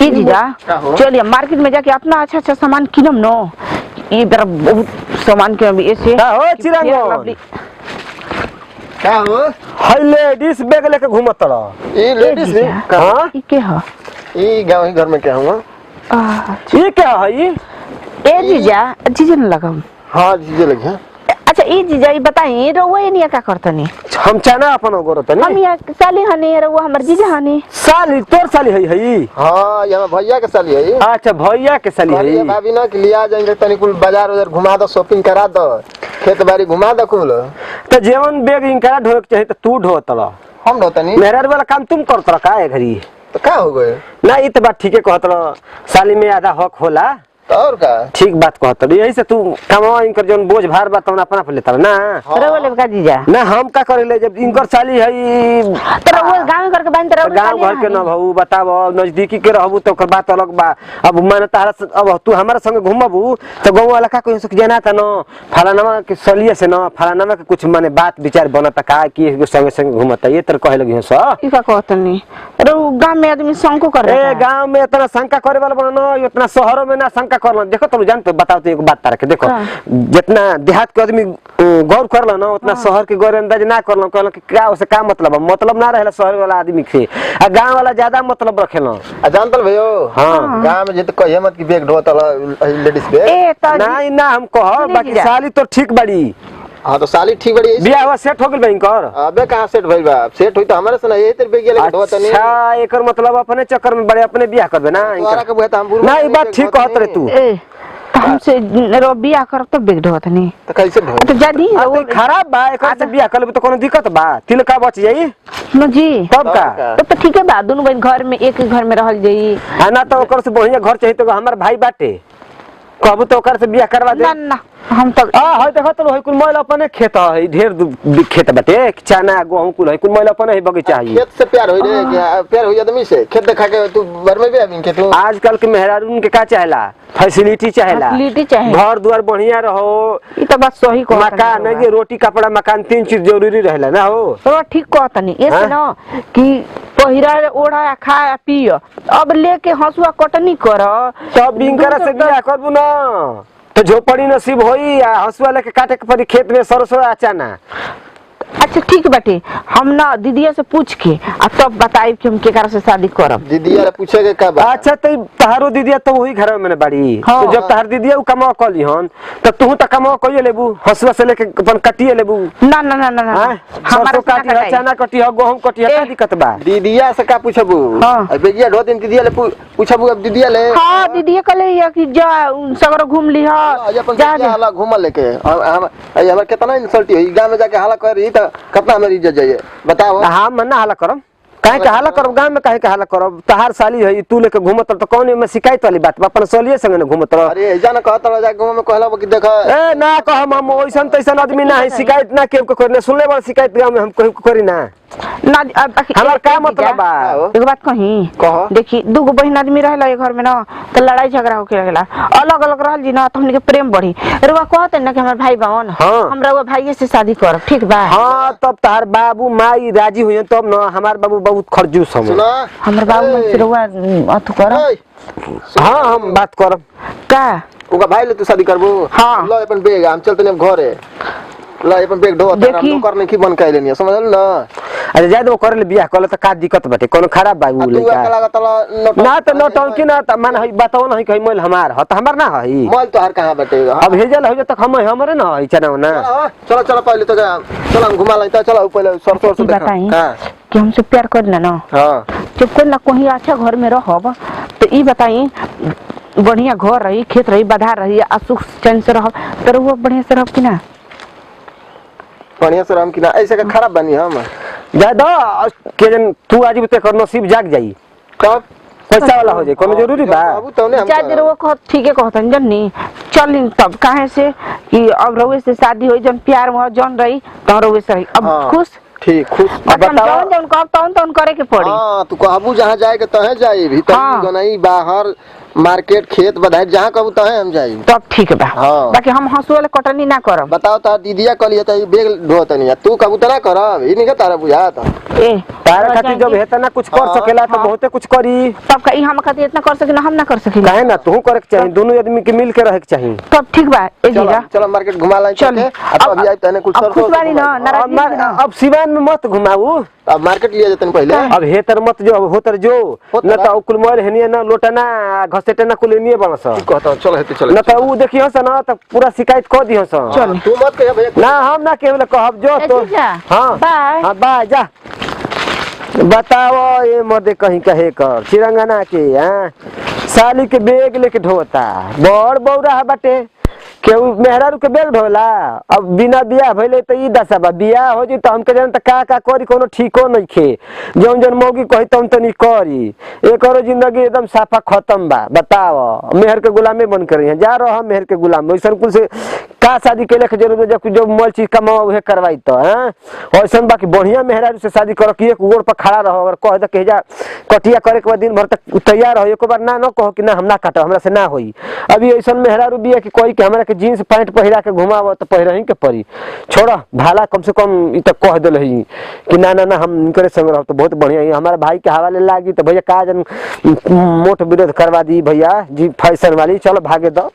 की जीजा का हो? चलिए मार्केट में जाके अपना अच्छा अच्छा सामान किनम नो। ये बड़ा बहुत सामान किनम ऐसे का हो कि चिरंगन? फेर लवली। का हो? हाय लेडीज बैग लेके घूमत रह। ई लेडीज जीजा। का हां ई के ह? ई गांव ही घर में क्या हुआ? अच्छा। ई क्या है ई? ए जीजा, जीजा न लगम। हां जीजे लगी है। अच्छा ई जीजा ई बताई रउआ एनिया का करतनी? हम चाना अपन गोरतनी। हम यहाँ साली हनी, रउआ हमर जीजा हनी। साली तोर साली है हई? हां ये हमर भैया के साली है। अच्छा भैया के साली कहलिए है। भाभी ना कि लिया जाएंगे तनी कुल बाजार उजार घुमा दो, शॉपिंग करा दो, खेत बाड़ी घुमा दो कुल। तो जेवन बैग इनकरा ढोए के चाही तो तू ढोत रह। हम ढोतनी? मेहरार वाला काम तुम करत रह का ए घड़ी? तो का हो गए? ना ई तो बात ठीके कहत रह, साली में आधा हक होला। तो और का? ठीक बात कहत रह, यही से तू कमावा इनकर जौन बोझ भार बा तौन अपना पर लेता ना। हाँ। रउआ लेब का जीजा? ना हम का करेले जब इनकर साली है। तो रउआ गांव घर के बानी त रउआ गांव साली घर के हनी। न भऊ बताब, नजदीकी के रहबू तो ओकर बात अलग बा। अब माने तारा अब तू हमारा संगे घूमबू तो गांव वाला का कहियो से जाना त न फलानामा के सलिए से न फलानामा के कुछ माने बात विचार बनता का कि एगो संगे संगे घूमता, ये तर कहे लगी स। ई का कहतनी? रउ गांव में आदमी शंको कर ए गांव में इतना शंका करे वाला बना न, इतना शहरों में ना शंका करलन। देखो तुम जानते बताओ तो एगो बात तारा के देखो। हाँ। जितना देहात के आदमी गौर करलन न उतना शहर के गौर अंदाज ना करलन। कहलन कि का उसे का मतलब है? मतलब ना रहेला शहर वाला आदमी के, आ गांव वाला ज्यादा मतलब रखेलन। आ जानतल भैयो? हाँ। गांव में जे तो कहिए मत कि बैग ढोतल लेडीज बैग। ए त ना ना हम कह सुनी बाकी जीजा। साली तो ठीक बड़ी। हां तो साली ठीक बड़ी। बियाह हुआ सेट हो गेल बा इनकर? अबे कहां सेट भइल बा? सेट होई तो हमारे से ना, यही तेरे बैग लेके ढोतनी। अच्छा एकर मतलब अपने चक्कर में बड़े अपने बियाह करबे ना तोहरा इनकर। के बुझे त हम बुढ़ ना ई बात ठीक कहत रे तू। ए त हमसे रउआ बियाह करब तब बेग ढोतनी। तो कैसे ढो? तो जानी आ रउआ तो ई खराब बा, एकर से बियाह कर लेबे तो कोनो दिक्कत बा? तिल का बच जाई न जी। तब का? तब तो ठीके बा, दुनु बहन घर में एक ही घर में रहल जाई। आ ना तो ओकर से बढ़िया घर चाहिए तो हमर भाई बाटे, कहबू तो ओकर से बियाह करवा दे। ना ना हम तो आ हई देखो तो हई कुल मैल अपने खेत है, ढेर खेत बाटे, चना गेहूं कुल है, कुल मैल अपने है बगीचा है। खेत से प्यार होई रे कि प्यार होई आदमी से? खेत देखा के तू घर में भी आबी के तू? आजकल के मेहरारून के का चाहेला? फैसिलिटी चाहेला, फैसिलिटी चाहे। घर द्वार बढ़िया रहो, ई त बात सही कहत मकान है, रोटी कपड़ा मकान तीन चीज जरूरी रहेला ना हो। तो ठीक कहतनी ऐसे हाँ? न कि पहिरा ओढ़ा खा पिय, अब लेके हंसुआ कटनी कर तब इनकरा से बियाह करबू ना तो झोपड़ी नसीब होई आ हंसुआ लेके काटे के पड़ी खेत में सरसों आ चना। अच्छा ठीक बाटे, हम ना दीदिया से पूछ के आ तब बताइब कि हम केकरा से शादी करब। दीदिया ले पूछे के का बा? अच्छा तो तहारो दीदिया तो वही घर में बाड़ी। हाँ। तो जब तहार दीदिया उ कमावा कली हन तो तू तो कमावा कइए लेबू, हंसुआ से लेके अपन कटिए लेबू। ना ना ना ना ना हां हमारा सरसों काटी है, चना कटी है, गेहूं कटी है, का दिक्कत बा? दीदिया से का पूछबू? हाँ। अब बेगिया ढो दिन दीदिया ले पूछबू अब दीदिया ले। हाँ दीदी कहले हिया कि जा सगरो घूम ली आज अपन जा दीदिया हाला घूमल लेके हम हमर कितना इंसल्ट होई गांव में जाके हाला कर रही त कितना हमर इज्जत जाइए बताओ। हम ना हाला करम, काहे के हाला करब? गांव में काहे के हाला करब? तहार साली है तू लेके घूमत रह तो कौन में शिकायत वाली बात बा? अपन सलिए संगे न घूमत रह। अरे ऐसा ना कहत रह जा गांव में कहला कि देखा। ए ना कहम हम ओइसन तैसन आदमी ना है, शिकायत ना केहू के करने सुनले बड़ शिकायत गांव में हम केहू के करी ना। ना अब हमार का मतलब बा? एगो बात कही कह। देखी दूगो बहन आदमी रहेला एक घर में ना तो लड़ाई झगड़ा होके लगेला, अलग अलग रहल जी ना तो हमनी के प्रेम बढ़ी। रुआ कहते ना कि हमर भाई बावन। हाँ। हम रउआ भाई से शादी करब ठीक बा। हाँ तब तहार बाबू माई राजी हुई तब न, हमार बाबू बहुत खरजूस हम। सुना हमर बाबू मन से रउआ अथु करब। हाँ हम बात करब। का उनका भाई ले तू शादी करबू? हाँ। लो अपन बैग हम चलते हम घरे। लो अपन बैग ढो तारा देखी। नौकर नहीं की बन के लेनी समझल ना। अरे जाए दो करे ले बियाह करले त का दिक्कत बाटे? कोनो खराब बा उ तू लइका? अकेला तला ना त नौटंकी ना त मन है बताओ ना है कहीं मोल हमार ह त हमार ना है। मोल तोहार कहां बाटे? अब हेजल हो तक हम हमरे ना है चना ना। चलो चलो पहले तो चलो हम घुमा लेता चलो पहले सरसों ई से देखा। बताई हां कि हमसे प्यार करना ना। हां जब कोई ना कोई अच्छा घर में रहब तो ई बताई बढ़िया घर रही खेत रही बाधार रही आ सुख चैन से रहब तो रहुआ बढ़िया से रहब कि ना? बढ़िया से रहम कि ना? ऐसे का खराब बनी हम जा दो के जन तू आज ते कर नसीब जाग जाई तब पैसा वाला हो जाई कोनो जरूरी बा? बाबू तौने हम जा दे रहुआ कह ठीके कहतन जन्नी चलिन तब काहे से कि अब रहुए से शादी होई जन प्यार वहाँ जन रही तो रहुए से रही अब हाँ। खुश। ठीक खुश। बाकी हम बताओ। जौन जौन कहब तौन तौन करे के पड़ी। हाँ, तू कहबू जहाँ जाए के तहे जाई, भीतर हाँ। गनई बाहर मार्केट खेत बधाई जहाँ कहबू तहे हम जाई। तब ठीक बा। हाँ। बाकी हम हंसुआ ले कटनी ना करब। बताओ तार दीदिया कहली त ई बैग ढोतनी आ तू कहबू त ना करब, ई नहीं तारा बुझात। ए तारा खातिर जब हेता ना कुछ कर हाँ, सकेला तो हाँ। बहुते कुछ करी। तब का ई हम खातिर इतना कर सकिना, हम ना कर सकिना? काहे ना तू करे के चाही, दोनों आदमी के मिल के रहे के चाही। तब ठीक बा ए चलो जीजा। चलो मार्केट घुमा लाई चल। चल। अब अभी आई तने कुछ अब सरसों खुश बानी ना, घुमा। नाराज अब मार- नहीं ना। अब सिवान में मत घुमाऊ। अब मार्केट लिया जतन पहले। अब हेतर मत जो, अब होतर जो होतर। न तो कुल मोल हेनिए न लोटना घसेटना कुल हेनिए बनस। कहता हूं, चल हेते चल। न तो ऊ देखियो स न त पूरा शिकायत कर दियो स। चल। तू मत कह भैया। ना हम ना केवल कहब जो ए तो। जीजा, हाँ बाय। हाँ बाय जा। बताओ ये मर्दे कहीं कहे कर चिरंगना के, हाँ साली के बैग लेके ढोता बड़ बौरा है बाटे, केहू मेहरारू के बैग ढोला। अब बिना बियाह भइले त ई दशा बा, बियाह हो जी त हमके जन त का का करी कोनो ठीको नइखे, जौन जौन मौगी कही तौन तनी करी, एकरो जिंदगी एकदम साफा खत्म बा। बताओ मेहर के गुलामे बन कर रही जा रहा मेहर के गुलाम, वैसन कुल से का शादी के लेके जरूरत, जब जो मोल चीज कमाओ उहे करवाई तो हैं ऐसन बाकी बढ़िया मेहरारू से शादी करो कि एक गोड़ पर खड़ा रहो, अगर कह दे कि जा कटिया करे के बाद दिन भर तक तैयार हो, एको बार ना न कहो कि ना हम ना काटब हमरा से ना होई। अभी ऐसन मेहरारू बिया कि कोई के हमरा के जीन्स पैंट पहिरा के घुमाव तो पहिरही के पड़ी। छोड़ भाला कम से कम ई तो कह देल ही कि ना ना ना हम इनकरे संग रहब तो बहुत बढ़िया है। हमारा भाई के हवाले लागी तो भैया का जन मोट विरोध करवा दी भैया जी फैशन वाली, चलो भागे दो।